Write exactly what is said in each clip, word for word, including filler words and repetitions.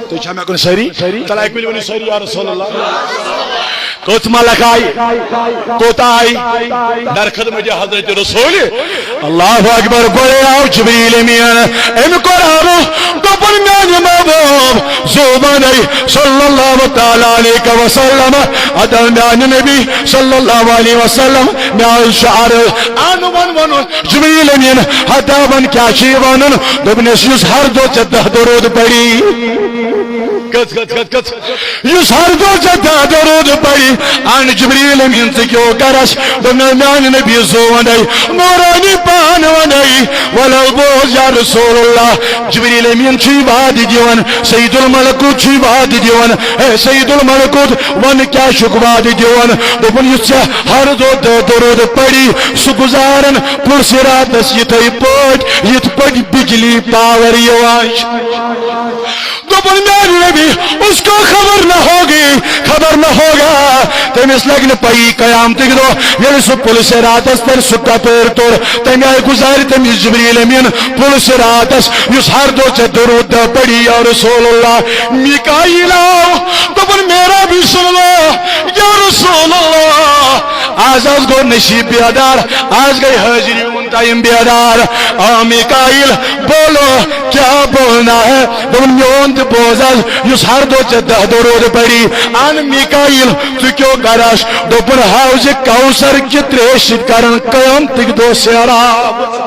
تُہۍ چھا مےٚ کُن سٲری؟ تَلے کُنہِ ؤنِو سٲری، یا رسول اللہ۔ کٔژ ملک آیہِ؟ کوٗتاہ آیہِ؟ در خدمت حضرت رسول۔ اللہ اکبر۔ گۄڈے آو جبریل امین، أمۍ کوٚر عرض، دوٚپُن، میانہِ محبوب زُو وَنے صلی اللہ تعالیٰ علیہ وسلم، ادا میانہِ نبی صلی اللہ علیہ وسلم، مےٚ حظ چھُ عرض۔ اَن وَن وَن جبریل امین، ہتا وَن کیٛاہ چھُ یہِ وَنُن؟ دوٚپنَس، یُس ہر دۄہ ژےٚ دَہ درود پری۔ کٔژ، کٔژ، کٔژ، کٔژ؟ یُس ہر دۄہ ژےٚ دَہ درود پری، اَن جبریل امین، ژٕ کیٛاہ کرس؟ دوٚپنَس، میانہِ نبی زُو وَنے، نورانی پان وَنے، وَلہٕ بوز یا رسول اللہ، جبریل امین چھُے وعدٕ دِوان، سید الملکوت چھُے وعدٕ دِوان۔ اے سید الملکوت، وَن کیٛاہ چھُکھ وعدٕ دِوان؟ دوٚپُن، یُس ژےٚ ہر دۄہ دَہ درود پری، سُہ گُزارن پُرصراطس یِتھے پٲٹھۍ، یِتھ پٲٹھۍ بجلی پاور یِوان چھُ۔ دوٚپُن، میانہِ نبی، اس کو خبر نہ ہوگی، خبر نہ ہوگا، تٔمِس لگہِ نہٕ پَیی قیامتٕکۍ دۄہ ییٚلہِ سُہ پُلہِ صراطس پٮ۪ٹھ سُہ ٹپٲرۍ توٚر، تَمہِ آیہِ گُزارِ تٔمِس جبریل امین پُلہِ صراطس، یُس ہر دۄہ ژےٚ درود دَہ پری یا رسول اللہ۔ میکائیل آو، دوٚپُن، میرا بھی سن لو یا رسول اللہ، آز آز گوٚو نصیب بیدار، آز گٔے حٲضری ہُنٛد ٹایم بیدار۔ آ میکائیل، بولو کیا بولنا ہے؟ دوٚپُن، میون تہِ بوز آز، یُس ہر دۄہ ژےٚ دَہ درود پری۔ اَن میکائیل، ژٕ کیٛاہ کرس؟ دوٚپُن، حوض کوثر چہِ تریشہِ سۭتۍ کرن قیامتٕکۍ دۄہ سیراب۔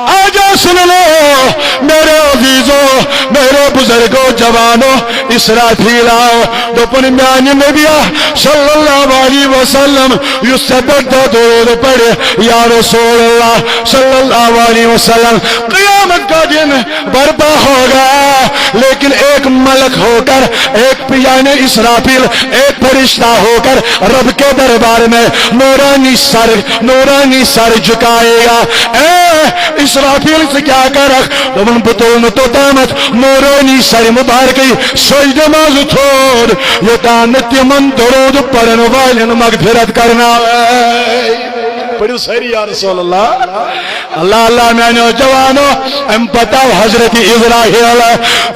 آجا سن لو میرے عزیزو، میرے بزرگو، جوانو، اسرافیل آو، دوٚپُن، میانہِ نبی صلی اللہ علیہ وسلم، یُس ژےٚ پٮ۪ٹھ دَہ درود پرِ، یا رسول اللہ صلی اللہ علیہ وسلم، قیامت کا دن برپا ہوگا، لیکن ایک ملک ہو کر، ایک، یعنی اسرافیل، ایک فرشتہ ہو کر رب کے دربار میں نورانی سر، نورانی سر جھکائے گا۔ اے اسرافیل، ژٕ کیٛاہ کرکھ؟ دوٚپُن، بہٕ تُلہٕ نہٕ توٚتامَتھ نورانی سرِ مبارکٕے سجدٕ منٛز تھوٚد، یوٚتام نہٕ تِمن درود پرن والٮ۪ن مغفرت کرناوے۔ پٔرِو سٲری، یا رسول اللہ۔ اللہ اللہ میانیو جوانو، امہِ پتہٕ آو حضرت اسرافیل۔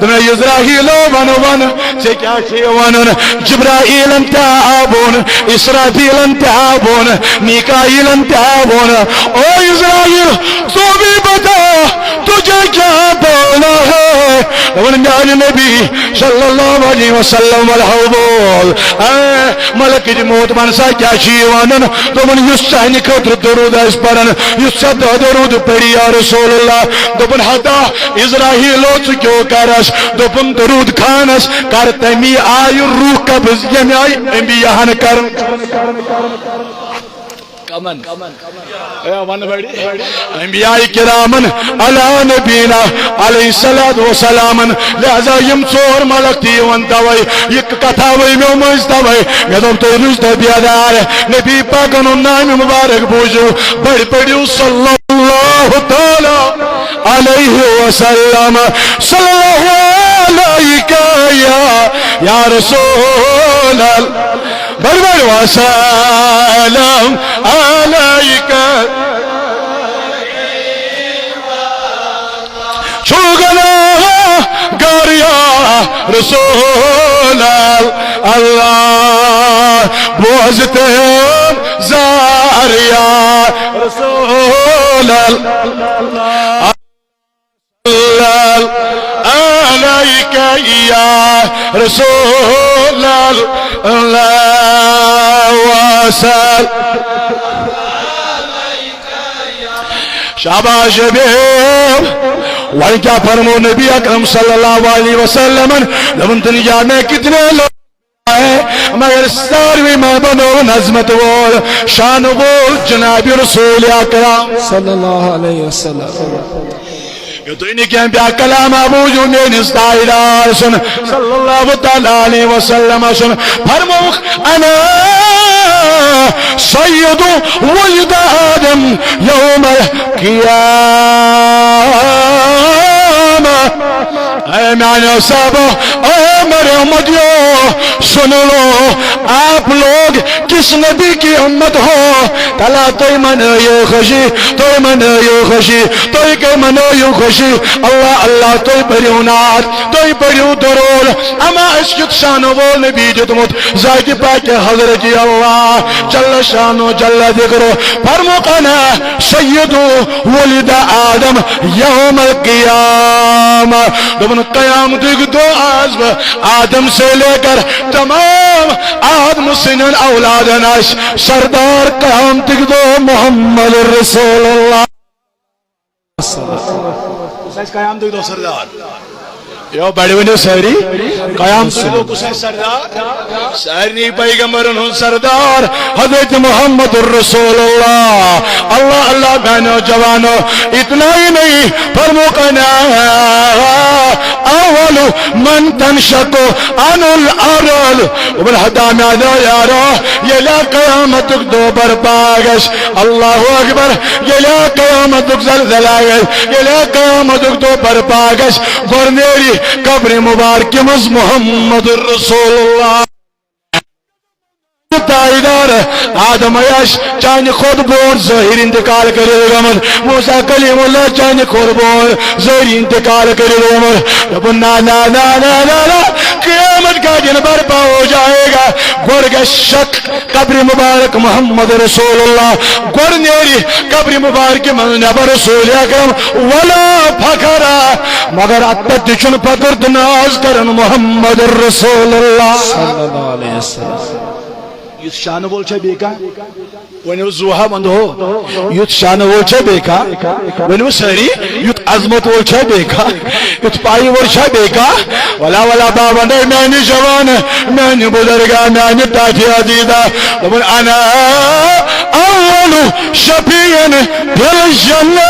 دوٚپُن، اسرافیلو، ون ون، ژےٚ کیٛاہ چھُے ونُن؟ جبرائیلن تہِ آو بۄن، اسرافیلن تہِ آو بۄن، میکائیلن تہِ آو بۄن۔ او اسرافیل، تو بھی بتا، تجھے کیا بولنا ہے؟ دوٚپُن، میانہِ نبی صلی اللہ علیہ وسلم، ولہو بول۔ اے ملکٕچ موت، ون سا، کیٛاہ چھُ یہِ ونُن؟ دوٚپُن، یُس چانہِ خٲطرٕ درود آسہِ پران، یُس ژےٚ دَہ درود پٔری، یا رسول اللہ۔ دوٚپُن، ہتا اسرافیلو، ژٕ کیٛاہ کرس؟ دوٚپُن، درود خانس کر تمی آیہِ روح قبض، ییٚمہِ آیہِ انبیاہن کرُن۔ کمن؟ اے، ون بڑی۔ انبیاء کرامن علی نبینا علیہ الصلوۃ والسلام۔ لہذا یم ژور ملک تہِ یِوان توے، یہ کتھا وے مےٚ مٔنٛزۍ توے۔ مےٚ دوٚپ، تُہۍ روٗزۍ تو بیدار، نبی پاکن ہُنٛد نام مبارک بوٗزِو، بڑ پٔرِو صلی اللہ تعالی علیہ وسلم۔ صلی اللہ علیک یا، یا رسول اللہ۔ بڑ بڑ وسلم علیک۔ چھُ گناہ گار یا رسول اللہ، بوز تہٕ زار یا رسول اللہ۔ علیک یا رسول اللہ وسلم۔ شاباش شبیب۔ وۄنۍ کیٛاہ فرمو نبی اکرم صلی اللہ علیہ وسلمن؟ دوٚپُن، دنیا میں کتنے لوگ ہیں، مگر ساروی منٛز بنووُن عظمت وول، شان وول جناب رسول اکرم۔ صلی اللہ علیہ وسلم۔ یوٚتُے نہٕ کینٛہہ، بیٛاکھ کلام بوٗزِو میٲنِس تاجدار سُنٛد صلی اللہ تعالیٰ علیہ وسلم سُنٛد۔ فرمووُکھ، انا سید ولد آدم یوم القیامہ۔ اے میانیو صحابو، اے میرے امتیو، سن لو، آپ لوگ کس نبی کی امت ہو؟ تلا تُہۍ منٲیِو خوشی، تُہۍ منٲیِو خوشی، تُہۍ کٔہۍ منٲیِو خوشی؟ اللہ اللہ، تُہۍ پٔرِو نعت، تُہۍ پٔرِو درود۔ اما اَسہِ کیُتھ شانہٕ وول نبی دیُتمُت ذاتِ پاکہِ حضرتِ اللہ جل شانہ جل ذکرہ۔ فرموکھ انا سید ولد آدم یوم القیامہ۔ دوٚپُن، قیامتُک دۄہ آس بہٕ آدم سے لے کر تمام آدم سٕنٛدٮ۪ن اولادن آسہِ سردار قیامتُک دۄہ محمد رسول اللہ۔ کُس آسہِ قیامتُک دۄہ سردار؟ یو بڑِ ؤنِو سٲری، قیامتُک دۄہ کُس آسہِ سردار؟ سارنٕے پیغمبرن ہُنٛد سردار حضرت محمد رسول اللہ۔ اللہ اللہ میانیو جوانو، اتنا ہی نہیں، فرموکھ انا اول من تنشق عنہ الارض۔ دوٚپُن، ہتا میانیو یارو، ییٚلہِ قیامتُک دۄہ برپا گژھِ، اللہ اکبر، ییٚلہِ قیامتُک زلزلہ گژھِ، ییٚلہِ قیامتُک دۄہ برپا گژھِ، گۄڈٕ نیرِ قبرِ مبارکہِ منٛز محمد رسول اللہ۔ تاجدار آدم آسہِ چانہِ کھۄتہٕ بوٚڑ ظٲہِر انتقال کٔرِتھ گوٚمُت، موسیٰ کلیم اللہ چانہِ کھۄتہٕ بوٚڑ ظٲہِر انتقال کٔرِتھ گوٚمُت۔ دوٚپُن، نہ، نہ، نہ، نہ، نہ، نہ، قیامت کا دن برپا ہو جائے گا، گۄڈٕ گژھِ شک قبرِ مبارک محمد رسول اللہ، گۄڈٕ نیرِ قبرِ مبارکہِ منٛز نٮ۪بر رسول اکرم، ولا فخرا، مگر اتھ پٮ۪ٹھ تہِ چھُنہٕ فخر تہٕ ناز کران محمد رسول اللہ۔ صلی اللہ علیہ وسلم۔ یُتھ شانہٕ وول چھا بیٚیہِ کانٛہہ؟ ؤنِو زوہا وندو۔ یُتھ شانہٕ وول چھا بیٚیہِ کانٛہہ؟ ؤنِو سٲری، یُتھ عظمت وول چھا بیٚیہِ کانٛہہ؟ یُتھ پایہِ وول چھا بیٚیہِ کانٛہہ؟ ولا ولا بابا، نَے میانہِ جوان، میانہِ بزرگا، میانہِ ٹاٹھہِ عزیزا۔ دوٚپُن، انا اول شفیع فی الجنہ۔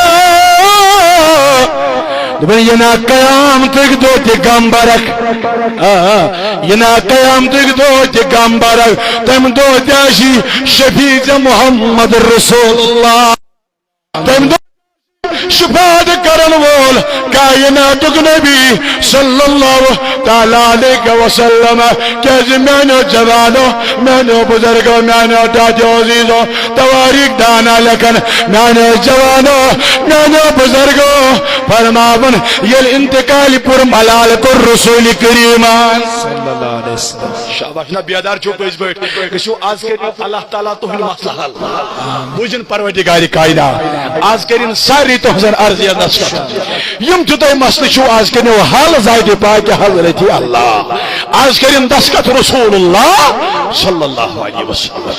دوٚپُن، یہِ نا قیامتُک دۄہ تہِ غم برکھ۔ آ، آ۔ یہِ نا قیامتُک دۄہ تہِ غم برکھ۔ تَمہِ دۄہ تہِ آسی شفیع ژےٚ محمد رسول اللہ۔ تَمہِ دۄہ شفاعت کرن وول کائناتُک نبی صلی اللہ تعالیٰ علیہ وسلم۔ کیازِ میانیو جوانو، میانیو بزرگو، میانیو ٹاٹھیو عزیزو، توٲریٖخ دانا لیکھن، میانیو جوانو، میانیو بزرگو، فرماون، ییٚلہِ انتقال پوٚر ملال کوٚر رسول کریمن۔ صلی اللہ علیہ وسلم۔ شاباش، نہ بیدار چھو پٔزۍ پٲٹھۍ۔ گٔژھِو آز کٔرِو اللہ تعالیٰ تُہُنٛد مسلہٕ حل۔ بوٗزِن پروردگار کائنات، آز کٔرِن سارے تُہنٛزن عرضین دستخط۔ یِم تہِ تۄہہِ مسلہٕ چھِو آز کٔرِو حل ذاتِ پاکہِ حضرتِ اللہ۔ آز کٔرِن دستخط رسول اللہ صلی اللہ علیہ وسلم۔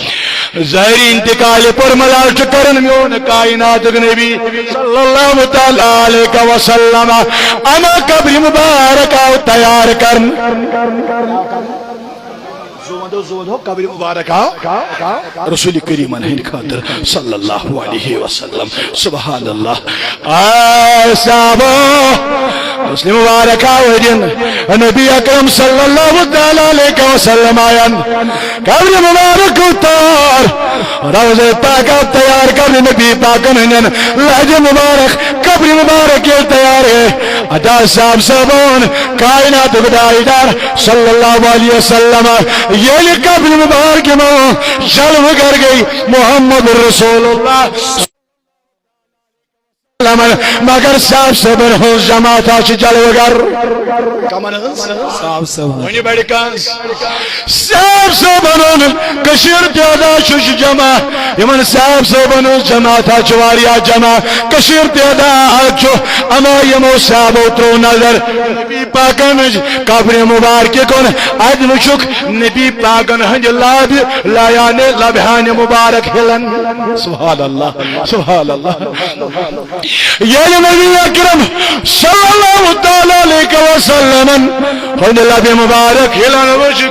ظاہری انتقال پر ملال چھُ کران میون کائناتُک نبی صلی اللہ تعالیٰ علیہ وسلم۔ انا قبر مبارک آو تیار کرن۔ زوندو زوندو قبر مبارک آو رسول کریمن ہند خاطر صلی اللہ علیہ وسلم۔ سبحان اللہ۔ آ صحابہ، مسلم مبارک آو دن نبی اکرم صلی اللہ تعالیٰ علیہ وسلم آین۔ قبر مبارک اتار، روضہ پاک تیار کرنہٕ نبی پاکن ہٕنٛدٮ۪ن لحدِ مبارک، قبر مبارک ییٚلہِ تیار گٔے، ادا صاحب صٲبن، کائناتُک تاجدار صلی اللہ علیہ وسلم، ییٚلہِ قبر مبارک منٛز جلوٕ گر گٔے محمد رسول اللہ۔ مگر صاحب صٲبن ہٕنٛز جماعت چھِ جلوٕ گر۔ کمن ہٕنٛز؟ صاحب صٲبن۔ ؤنِو بڑِ کانٛہہ۔ صاحب صٲبن ہُنٛد کٔشیٖر تہِ ادا چھُ جمع۔ یِمن صاحب صٲبن ہٕنٛز جماعت چھِ واریاہ جمع۔ کٔشیٖر تہِ ادا چھُ۔ اما یِمو صاحبو ترٛوو نظر نبی پاکن ہٕنٛز قبرِ مبارکہِ کُن۔ اتہِ وٕچھُکھ نبی پاکن ہٕنٛدِ لابہِ، لایانہِ لبہانہِ مبارک ہِلن۔ سبحان اللہ، سبحان اللہ۔ ییٚلہِ نبی اکرم صلی اللہ تعالیٰ علیہ وسلمن ہُنٛد لبِ مبارک ہِلن وٕچھ،